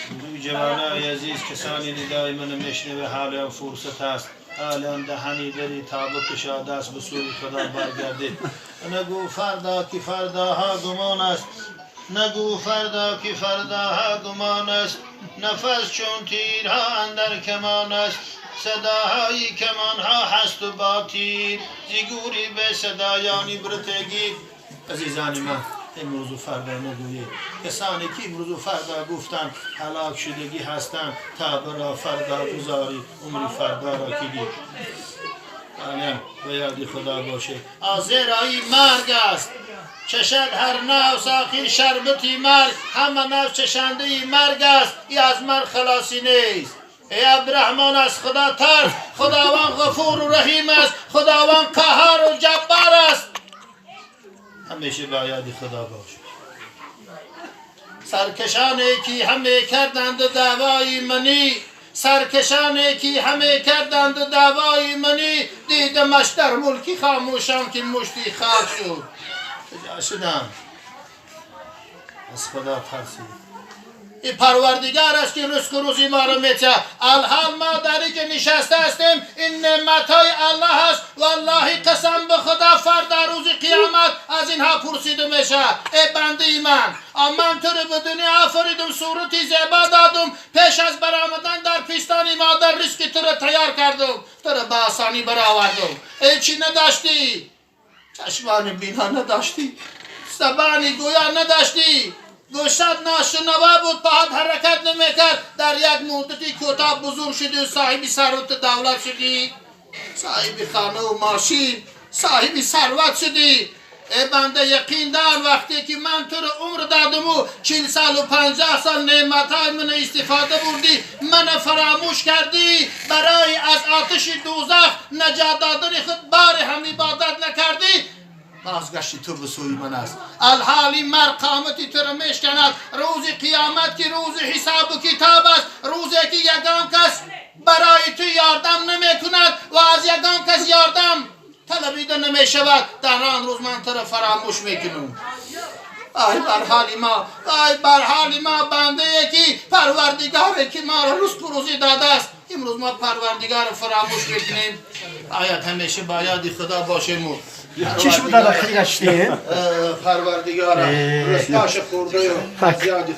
Ҷавонои азиз, касоне нидои мана мешнаве, ҳолиам фурсат аст, ҳолиам даҳани дари тавба кушода аст, ба сӯи Худо баргардед. Нагӯ фардо, ки фардаҳо гумон аст, нагӯ фардо, ки фардаҳо гумон аст, нафас чун тирҳо андар камон аст, садоҳои камонҳо ҳасту бо тир, зи гӯри бесадоён ибратгир. Азизони ман, имрӯзу фардо нагӯед. Касоне ки имрӯзу фардо гуфтанд, ҳалок шудагӣ ҳастанд. Тавбаро фардо гузорӣ, умри фардоро ки дид? Ба ёди Худо бошед, зеро ин марг аст. Чашад ҳар нафс охир шарбати марг. Ҳама нафс чашандаи марг аст. И аз марг халосӣ нест. Эй Абдураҳмон, аз Худо тарс. Худованд ғафуру раҳим аст, Худованд қаҳҳору ҷаббор аст. Ҳамеша ба ёди Худо бош. Саркашоне ки ҳаме карданд даъвои манӣ, саркашоне ки ҳаме карданд даъвои манӣ, дидамаш дар мулки хомӯшон, ки мушти хок шуд. Куҷо шудам? Аз Худо тарсид. И Парвардигар аст, ки ризқу рӯзи моро метиҳад. Алҳол мо дар инҷа нишаста ҳастем, ин неъматҳои Аллоҳ аст. Валлоҳи, қасам ба Худо, фарда рӯзи қиёмат аз инҳо пурсида мешавад. Эй бандаи ман, ман туро ба дунё офаридум, сурати зебо додум, пеш аз баромадан дар пистони модар ризқи туро тайёр кардум, туро ба осонӣ баровардум. Эй, чӣ надоштӣ? Чашмони бино надоштӣ, забони гӯё надоштӣ, гӯшат ношунава буд, паҳат ҳаракат намекард. Дар як муддати кӯтоҳ бузург шудӣ, соҳиби сарвату давлат шудӣ, соҳиби хонаву мошин, соҳиби сарват шудӣ. Э банда, яқин дор, вақте ки ман туро умр додуму 40 солу 50 сол неъматҳои мана истифода бурдӣ, мана фаромӯш кардӣ, барои аз оташи дӯзах наҷот додани худ бори ҳам ибодат накардӣ, бозгашти ту ба сӯи ман аст. Алҳоли марг қомати туро мешканад. Рӯзи қиёмат, ки рӯзи ҳисобу китоб аст, рӯзе ки ягон кас барои ту ёрдам намекунад ва аз ягон кас ёрдам талабида намешавад, дар он рӯз ман туро фаромӯш мекунам. Ай бар ҳоли мо, ай бар ҳоли мо! Бандае ки Парвардигаре ки моро ризқу рӯзӣ додааст, имрӯз мо Парвардигарро фаромӯш мекунем. Бояд ҳамеша ба ёди Худо бошему Чӣ шуд, дар охири гаштем? Парвардигара ризқоша хӯрдаю аз ёди